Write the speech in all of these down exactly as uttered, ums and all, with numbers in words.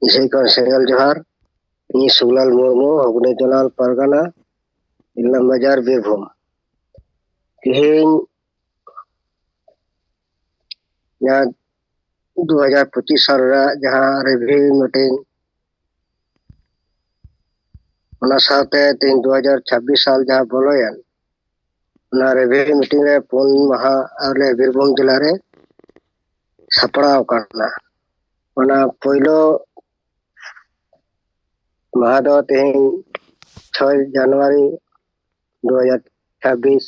ᱤᱥᱟᱹᱭ ᱠᱷᱚᱱ ᱥᱮᱸᱜᱮᱞ ᱡᱚᱦᱟᱨ᱾ ᱤᱧ ᱥᱩᱞᱟᱞ ᱢᱩᱨᱢᱩ, ᱦᱚᱜᱽᱱᱤ ᱡᱚᱱᱟᱞ ᱯᱟᱨᱜᱟᱱᱟ, ᱤᱞᱟᱢ ᱵᱟᱡᱟᱨ, ᱵᱤᱨᱵᱷᱩᱢ᱾ ᱛᱮᱦᱮᱧ ᱡᱟᱦᱟᱸ ᱫᱩ ᱦᱟᱡᱟᱨ ᱯᱚᱸᱪᱤᱥ ᱥᱟᱞ ᱨᱮᱭᱟᱜ ᱡᱟᱦᱟᱸ ᱨᱤᱵᱷᱤᱭᱩ ᱢᱤᱴᱤᱝ, ᱚᱱᱟ ᱥᱟᱶᱛᱮ ᱛᱮᱦᱮᱧ ᱫᱩ ᱦᱟᱡᱟᱨ ᱪᱷᱟᱵᱵᱤᱥ ᱥᱟᱞ ᱡᱟᱦᱟᱸ ᱵᱚᱞᱚᱭᱮᱱ, ᱚᱱᱟ ᱨᱤᱵᱷᱤᱭᱩ ᱢᱤᱴᱤᱝ ᱨᱮ ᱯᱩᱱ ᱢᱟᱦᱟ ᱟᱞᱮ ᱵᱤᱨᱵᱷᱩᱢ ᱡᱮᱞᱟ ᱨᱮ ᱥᱟᱯᱲᱟᱣ ᱟᱠᱟᱱᱟ᱾ ᱚᱱᱟ ᱯᱳᱭᱞᱳ ᱢᱟᱦᱟ ᱫᱚ ᱛᱮᱦᱮᱧ ᱪᱷᱚᱭ ᱡᱟᱱᱩᱣᱟᱨᱤ ᱫᱩ ᱦᱟᱡᱟᱨ ᱪᱷᱟᱵᱵᱤᱥ᱾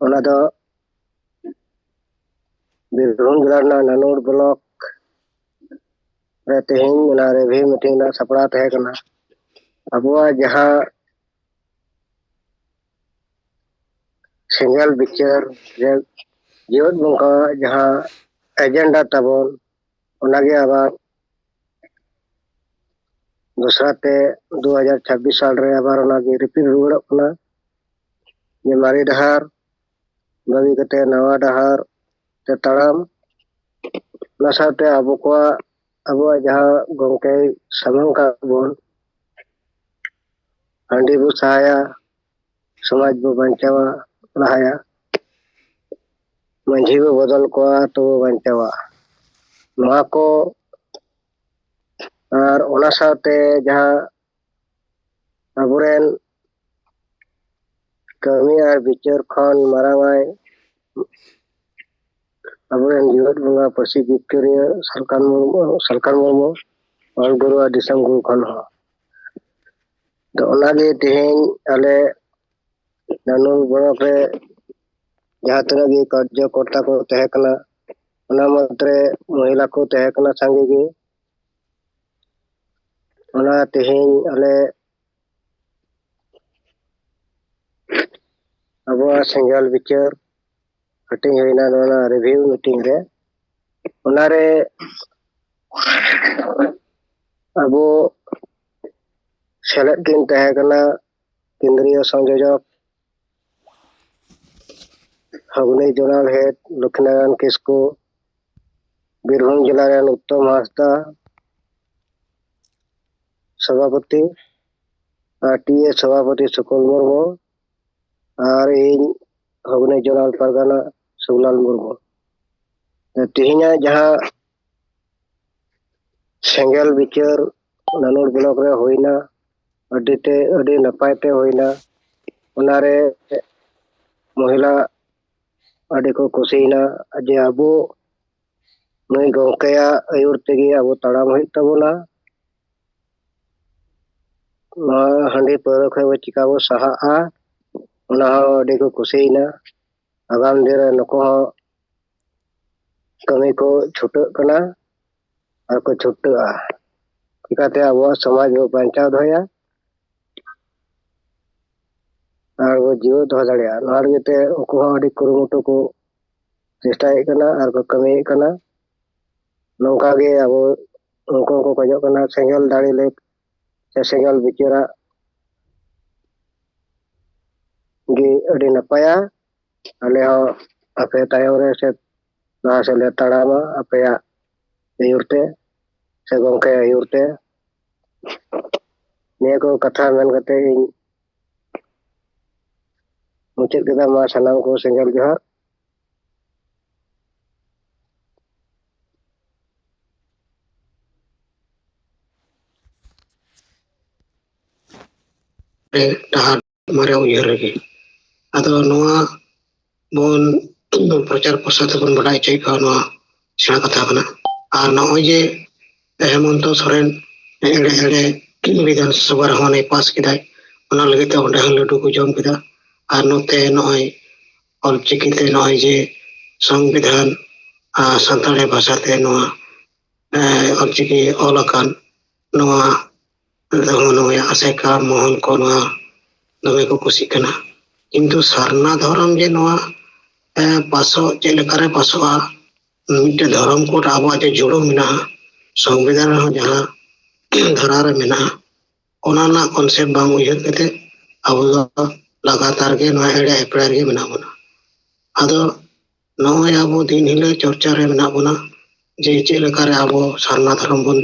ᱚᱱᱟ ᱫᱚ ᱵᱤᱨᱵᱷᱩᱢ ᱡᱮᱞᱟ ᱨᱮᱱᱟᱜ ᱱᱟᱱᱩᱨ ᱵᱞᱚᱠ ᱨᱮ ᱛᱮᱦᱮᱧ ᱚᱱᱟ ᱨᱤᱵᱷᱤᱭᱩ ᱢᱤᱴᱤᱝ ᱨᱮᱱᱟᱜ ᱥᱟᱯᱲᱟᱣ ᱛᱟᱦᱮᱸ ᱠᱟᱱᱟ᱾ ᱟᱵᱚᱣᱟᱜ ᱡᱟᱦᱟᱸ ᱥᱮᱸᱜᱮᱞ ᱵᱤᱪᱟᱹᱨ ᱨᱮ ᱡᱤᱣᱮᱫ ᱵᱚᱸᱜᱟᱣᱟᱜ ᱡᱟᱦᱟᱸ ᱮᱡᱮᱱᱰᱟ ᱛᱟᱵᱚᱱ, ᱚᱱᱟᱜᱮ ᱟᱵᱟᱨ ᱫᱚᱥᱨᱟ ᱛᱮ ᱫᱩ ᱦᱟᱡᱟᱨ ᱪᱷᱟᱵᱵᱤᱥ ᱥᱟᱞ ᱨᱮ ᱟᱵᱟᱨ ᱚᱱᱟᱜᱮ ᱨᱤᱯᱤᱴ ᱨᱩᱣᱟᱹᱲᱚᱜ ᱠᱟᱱᱟ, ᱡᱮ ᱢᱟᱨᱮ ᱰᱟᱦᱟᱨ ᱵᱟᱹᱜᱤ ᱠᱟᱛᱮ ᱱᱟᱣᱟ ᱰᱟᱦᱟᱨ ᱛᱮ ᱛᱟᱲᱟᱢ᱾ ᱚᱱᱟ ᱥᱟᱶᱛᱮ ᱟᱵᱚ ᱠᱚᱣᱟᱜ, ᱟᱵᱚᱣᱟᱜ ᱡᱟᱦᱟᱸ ᱜᱚᱢᱠᱮᱭ ᱥᱟᱢᱟᱝ ᱠᱟᱜ ᱵᱚᱱ, ᱦᱟᱺᱰᱤ ᱵᱚ ᱥᱟᱦᱟᱭᱟ, ᱥᱚᱢᱟᱡᱽ ᱵᱚ ᱵᱟᱧᱪᱟᱣᱟ, ᱞᱟᱦᱟᱭᱟ, ᱢᱟᱹᱡᱷᱤ ᱵᱚ ᱵᱚᱫᱚᱞ ᱠᱚᱣᱟ, ᱟᱛᱳ ᱵᱚ ᱵᱟᱧᱪᱟᱣᱟ᱾ ᱱᱚᱣᱟ ᱠᱚ ᱟᱨ ᱚᱱᱟ ᱥᱟᱶᱛᱮ ᱡᱟᱦᱟᱸ ᱟᱵᱚᱨᱮᱱ ᱠᱟᱹᱢᱤ ᱟᱨ ᱵᱤᱪᱟᱹᱨ ᱠᱷᱚᱱ ᱢᱟᱨᱟᱝ ᱟᱭ ᱟᱵᱚᱨᱮᱱ ᱡᱤᱣᱮᱫ ᱵᱚᱸᱜᱟ ᱯᱟᱹᱨᱥᱤ ᱡᱤᱛᱠᱟᱹᱨᱤᱭᱟᱹ ᱥᱟᱞᱠᱷᱟᱱ ᱢᱩᱨᱢᱩ, ᱥᱟᱞᱠᱷᱟᱱ ᱢᱩᱨᱢᱩ, ᱚᱞ ᱜᱩᱨᱩ ᱟᱨ ᱫᱤᱥᱚᱢ ᱜᱩᱨᱩ ᱠᱷᱚᱱ ᱦᱚᱸ᱾ ᱟᱫᱚ ᱚᱱᱟᱜᱮ ᱛᱮᱦᱮᱧ ᱟᱞᱮ ᱱᱟᱱᱩᱨ ᱵᱞᱚᱠ ᱨᱮ ᱡᱟᱦᱟᱸ ᱛᱤᱱᱟᱹᱜ ᱜᱮ ᱠᱟᱨᱡᱚᱠᱚᱨᱛᱟ ᱠᱚ ᱛᱟᱦᱮᱸ ᱠᱟᱱᱟ, ᱚᱱᱟ ᱢᱩᱫᱽᱨᱮ ᱢᱚᱦᱤᱞᱟ ᱠᱚ ᱛᱟᱦᱮᱸ ᱠᱟᱱᱟ ᱥᱟᱸᱜᱮ ᱜᱮ᱾ ᱚᱱᱟ ᱛᱮᱦᱮᱧ ᱟᱞᱮ ᱟᱵᱚᱣᱟᱜ ᱥᱮᱸᱜᱮᱞ ᱵᱤᱪᱟᱹᱨ ᱦᱟᱹᱴᱤᱧ ᱦᱩᱭᱱᱟ ᱱᱚᱣᱟ ᱨᱤᱵᱷᱤᱭᱩ ᱢᱤᱴᱤᱝ ᱨᱮ᱾ ᱚᱱᱟᱨᱮ ᱟᱵᱚ ᱥᱮᱞᱮᱫ ᱠᱤᱱ ᱛᱟᱦᱮᱸ ᱠᱟᱱᱟ ᱠᱮᱱᱫᱨᱤᱭᱚ ᱥᱚᱝᱡᱳᱡᱚᱠ ᱦᱚᱜᱽᱱᱤ ᱡᱚᱱᱟᱞ ᱦᱮᱰ ᱞᱚᱠᱷᱢᱤᱱᱟᱨᱟᱭᱚᱱ ᱠᱤᱥᱠᱩ, ᱵᱤᱨᱵᱷᱩᱢ ᱡᱮᱞᱟ ᱨᱮᱱ ᱩᱛᱛᱚᱢ ᱦᱟᱸᱥᱫᱟ ᱥᱚᱵᱷᱟᱯᱚᱛᱤ, ᱟᱨ ᱴᱤ ᱮ ᱥᱚᱵᱷᱟᱯᱚᱛᱤ ᱥᱩᱠᱚᱞ ᱢᱩᱨᱢᱩ, ᱟᱨ ᱤᱧ ᱦᱚᱜᱽᱱᱤ ᱡᱚᱱᱟᱞ ᱯᱟᱨᱜᱟᱱᱟ ᱥᱩᱵᱞᱟᱞ ᱢᱩᱨᱢᱩ᱾ ᱛᱮᱦᱮᱧᱟᱜ ᱡᱟᱦᱟᱸ ᱥᱮᱸᱜᱮᱞ ᱵᱤᱪᱟᱹᱨ ᱱᱟᱱᱩᱨ ᱵᱞᱚᱠ ᱨᱮ ᱦᱩᱭᱱᱟ, ᱟᱹᱰᱤ ᱛᱮ ᱟᱹᱰᱤ ᱱᱟᱯᱟᱭ ᱛᱮ ᱦᱩᱭᱱᱟ᱾ ᱚᱱᱟᱨᱮ ᱢᱚᱦᱤᱞᱟ ᱟᱹᱰᱤ ᱠᱚ ᱠᱩᱥᱤᱭᱮᱱᱟ ᱡᱮ ᱟᱵᱚ ᱱᱩᱭ ᱜᱚᱢᱠᱮᱭᱟᱜ ᱟᱹᱭᱩᱨ ᱛᱮᱜᱮ ᱟᱵᱚ ᱛᱟᱲᱟᱢ ᱦᱩᱭᱩᱜ ᱛᱟᱵᱚᱱᱟ᱾ ᱱᱚᱣᱟ ᱦᱟᱺᱰᱤ ᱯᱟᱹᱣᱨᱟᱹ ᱠᱷᱚᱱ ᱵᱚ ᱪᱤᱠᱟ ᱵᱚ ᱥᱟᱦᱟᱜᱼᱟ, ᱚᱱᱟ ᱦᱚᱸ ᱟᱹᱰᱤ ᱠᱚ ᱠᱩᱥᱤᱭᱮᱱᱟ᱾ ᱟᱜᱟᱢ ᱫᱤᱱ ᱨᱮ ᱱᱩᱠᱩ ᱦᱚᱸ ᱠᱟᱹᱢᱤ ᱠᱚ ᱪᱷᱩᱴᱟᱹᱜ ᱠᱟᱱᱟ ᱟᱨ ᱠᱚ ᱪᱷᱩᱴᱟᱹᱜᱼᱟ᱾ ᱪᱤᱠᱟᱛᱮ ᱟᱵᱚᱣᱟᱜ ᱥᱚᱢᱟᱡᱽ ᱵᱚ ᱵᱟᱧᱪᱟᱣ ᱫᱚᱦᱚᱭᱟ ᱟᱨ ᱵᱚ ᱡᱤᱣᱮᱫ ᱫᱚᱦᱚ ᱫᱟᱲᱮᱭᱟᱜᱼᱟ᱾ ᱱᱚᱣᱟ ᱞᱟᱹᱜᱤᱫ ᱛᱮ ᱩᱱᱠᱩ ᱦᱚᱸ ᱟᱹᱰᱤ ᱠᱩᱨᱩᱢᱩᱴᱩ ᱠᱚ ᱪᱮᱥᱴᱟᱭᱮᱫ ᱠᱟᱱᱟ ᱟᱨ ᱠᱚ ᱠᱟᱹᱢᱤᱭᱮᱫ ᱠᱟᱱᱟ᱾ ᱱᱚᱝᱠᱟ ᱜᱮ ᱟᱵᱚ ᱩᱱᱠᱩ ᱦᱚᱸᱠᱚ ᱠᱷᱚᱡᱚᱜ ᱠᱟᱱᱟ ᱥᱮᱸᱜᱮᱞ ᱫᱟᱲᱮ ᱞᱮᱠ ᱥᱮ ᱥᱮᱸᱜᱮᱞ ᱵᱤᱪᱟᱹᱨᱟᱜ ᱜᱮ ᱟᱹᱰᱤ ᱱᱟᱯᱟᱭᱟ᱾ ᱟᱞᱮ ᱦᱚᱸ ᱟᱯᱮ ᱛᱟᱭᱚᱢ ᱨᱮ ᱥᱮ ᱞᱟᱦᱟ ᱥᱮᱫ ᱞᱮ ᱛᱟᱲᱟᱢᱟ ᱟᱯᱮᱭᱟᱜ ᱟᱹᱭᱩᱨ ᱛᱮ ᱥᱮ ᱜᱚᱢᱠᱮ ᱟᱹᱭᱩᱨ ᱛᱮ᱾ ᱱᱤᱭᱟᱹ ᱠᱚ ᱠᱟᱛᱷᱟ ᱢᱮᱱ ᱠᱟᱛᱮ ᱤᱧ ᱢᱩᱪᱟᱹᱫ ᱠᱮᱫᱟ᱾ ᱢᱟ ᱥᱟᱱᱟᱢ ᱠᱚ ᱥᱮᱸᱜᱮᱞ ᱡᱚᱦᱟᱨ᱾ ᱰᱟᱦᱟᱨ ᱢᱟᱨᱮ ᱩᱭᱦᱟᱹᱨ ᱨᱮᱜᱮ᱾ ᱟᱫᱚ ᱱᱚᱣᱟ ᱵᱚᱱ ᱯᱨᱚᱪᱟᱨ ᱯᱨᱚᱥᱟᱨ ᱛᱮᱵᱚᱱ ᱵᱟᱰᱟᱭ ᱦᱚᱪᱚᱭᱮᱫ ᱠᱚᱣᱟ, ᱱᱚᱣᱟ ᱥᱮᱬᱟ ᱠᱟᱛᱷᱟ ᱠᱟᱱᱟ᱾ ᱟᱨ ᱱᱚᱜᱼᱚᱭ ᱡᱮ ᱦᱮᱢᱚᱱᱛᱚ ᱥᱚᱨᱮᱱ ᱮᱲᱮ ᱮᱲᱮ ᱵᱤᱫᱷᱟᱱ ᱥᱚᱵᱷᱟ ᱨᱮᱦᱚᱸ ᱚᱱᱮ ᱯᱟᱥ ᱠᱮᱫᱟᱭ, ᱚᱱᱟ ᱞᱟᱹᱜᱤᱫ ᱛᱮ ᱚᱸᱰᱮ ᱦᱚᱸ ᱞᱟᱹᱰᱩ ᱠᱚ ᱡᱚᱢ ᱠᱮᱫᱟ᱾ ᱟᱨ ᱱᱚᱛᱮ ᱱᱚᱜᱼᱚᱭ ᱚᱞᱪᱤᱠᱤ ᱛᱮ ᱱᱚᱜᱼᱚᱭ ᱡᱮ ᱥᱚᱝᱵᱤᱫᱷᱟᱱ ᱟᱨ ᱥᱟᱱᱛᱟᱲᱤ ᱵᱷᱟᱥᱟ ᱛᱮ ᱱᱚᱣᱟ, ᱮ, ᱚᱞᱪᱤᱠᱤ ᱚᱞ ᱟᱠᱟᱱ ᱱᱚᱣᱟ ᱨᱮᱦᱚᱸ ᱱᱚᱜᱼᱚᱭ ᱟᱥᱮᱠᱟ ᱢᱳᱦᱚᱱ ᱠᱚ ᱱᱚᱣᱟ ᱫᱚᱢᱮ ᱠᱚ ᱠᱩᱥᱤᱜ ᱠᱟᱱᱟ᱾ ᱠᱤᱱᱛᱩ ᱥᱟᱨᱱᱟ ᱫᱷᱚᱨᱚᱢ ᱡᱮ ᱱᱚᱣᱟ, ᱮ, ᱯᱟᱥᱚᱜ ᱪᱮᱫ ᱞᱮᱠᱟᱨᱮ ᱯᱟᱥᱚᱜᱼᱟ, ᱢᱤᱫᱴᱮᱱ ᱫᱷᱚᱨᱚᱢ ᱠᱳᱰ ᱟᱵᱚᱣᱟᱜ ᱡᱮ ᱡᱩᱲᱟᱹ ᱢᱮᱱᱟᱜᱼᱟ, ᱥᱚᱝᱵᱤᱫᱷᱟᱱ ᱨᱮᱦᱚᱸ ᱡᱟᱦᱟᱸ ᱫᱷᱟᱨᱟ ᱨᱮ ᱢᱮᱱᱟᱜᱼᱟ, ᱚᱱᱟ ᱨᱮᱱᱟᱜ ᱠᱚᱱᱥᱮᱯᱴ ᱵᱟᱝ ᱩᱭᱦᱟᱹᱨ ᱠᱟᱛᱮ ᱟᱵᱚ ᱫᱚ ᱞᱟᱜᱟᱛᱟᱨ ᱜᱮ ᱱᱚᱣᱟ ᱮᱲᱮ ᱮᱯᱲᱮ ᱨᱮᱜᱮ ᱢᱮᱱᱟᱜ ᱵᱚᱱᱟ᱾ ᱟᱫᱚ ᱱᱚᱜᱼᱚᱭ ᱟᱵᱚ ᱫᱤᱱ ᱦᱤᱞᱳᱜ ᱪᱚᱨᱪᱟ ᱨᱮ ᱢᱮᱱᱟᱜ ᱵᱚᱱᱟ, ᱡᱮ ᱪᱮᱫ ᱞᱮᱠᱟᱨᱮ ᱟᱵᱚ ᱥᱟᱨᱱᱟ ᱫᱷᱚᱨᱚᱢ ᱵᱚᱱ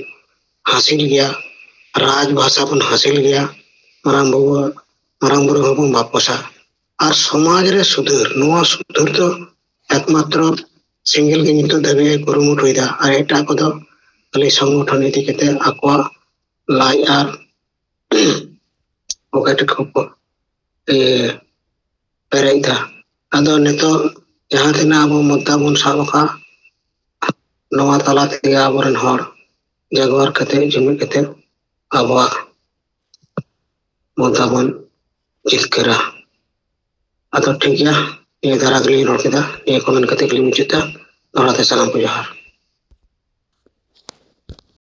ᱦᱟᱹᱥᱤᱞ ᱜᱮᱭᱟ, ᱨᱟᱡᱽ ᱵᱷᱟᱥᱟ ᱵᱚᱱ ᱦᱟᱹᱥᱤᱞ ᱜᱮᱭᱟ, ᱢᱟᱨᱟᱝ ᱵᱩᱨᱩ ᱢᱟᱨᱟᱝ ᱵᱩᱨᱩ ᱦᱚᱸᱵᱚᱱ ᱵᱟᱯᱚᱥᱟ᱾ ᱟᱨ ᱥᱚᱢᱟᱡᱽ ᱨᱮ ᱥᱩᱫᱷᱟᱹᱨ, ᱱᱚᱣᱟ ᱥᱩᱫᱷᱟᱹᱨ ᱫᱚ ᱮᱠᱢᱟᱛᱨᱚ ᱥᱮᱸᱜᱮᱞ ᱜᱮ ᱱᱤᱛᱚᱜ ᱫᱷᱟᱹᱵᱤᱡ ᱮ ᱠᱩᱨᱩᱢᱩᱴᱩᱭᱮᱫᱟ, ᱟᱨ ᱮᱴᱟᱜ ᱠᱚᱫᱚ ᱠᱷᱟᱹᱞᱤ ᱥᱚᱝᱜᱚᱴᱷᱚᱱ ᱤᱫᱤ ᱠᱟᱛᱮ ᱟᱠᱚᱣᱟᱜ ᱞᱟᱡ ᱟᱨ ᱯᱚᱠᱮᱴ ᱠᱚᱠᱚ ᱯᱮᱨᱮᱡ ᱮᱫᱟ᱾ ᱟᱫᱚ ᱱᱤᱛᱚᱜ ᱡᱟᱦᱟᱸ ᱛᱤᱱᱟᱹᱜ ᱟᱵᱚ ᱢᱩᱫᱽᱫᱟ ᱵᱚᱱ ᱥᱟᱵ ᱟᱠᱟᱫ, ᱱᱚᱣᱟ ᱛᱟᱞᱟ ᱛᱮᱜᱮ ᱟᱵᱚᱨᱮᱱ ᱦᱚᱲ ᱡᱟᱜᱽᱣᱟᱨ ᱠᱟᱛᱮ, ᱡᱩᱢᱤᱫ ᱠᱟᱛᱮ ᱟᱵᱚᱣᱟᱜ ᱢᱩᱫᱽᱫᱟ ᱵᱚᱱ ᱡᱤᱛᱠᱟᱹᱨᱟ᱾ ᱟᱫᱚ ᱴᱷᱤᱠ ᱜᱮᱭᱟ, ᱱᱤᱭᱟᱹ ᱫᱷᱟᱨᱟ ᱜᱮᱞᱤᱧ ᱨᱚᱲ ᱠᱮᱫᱟ, ᱱᱤᱭᱟᱹ ᱠᱚ ᱢᱮᱱ ᱠᱟᱛᱮ ᱜᱮᱞᱤᱧ ᱢᱩᱪᱟᱹᱫ ᱮᱫᱟ᱾ ᱫᱚᱦᱲᱟ ᱛᱮ ᱥᱟᱱᱟᱢ ᱠᱚ ᱡᱚᱦᱟᱨ᱾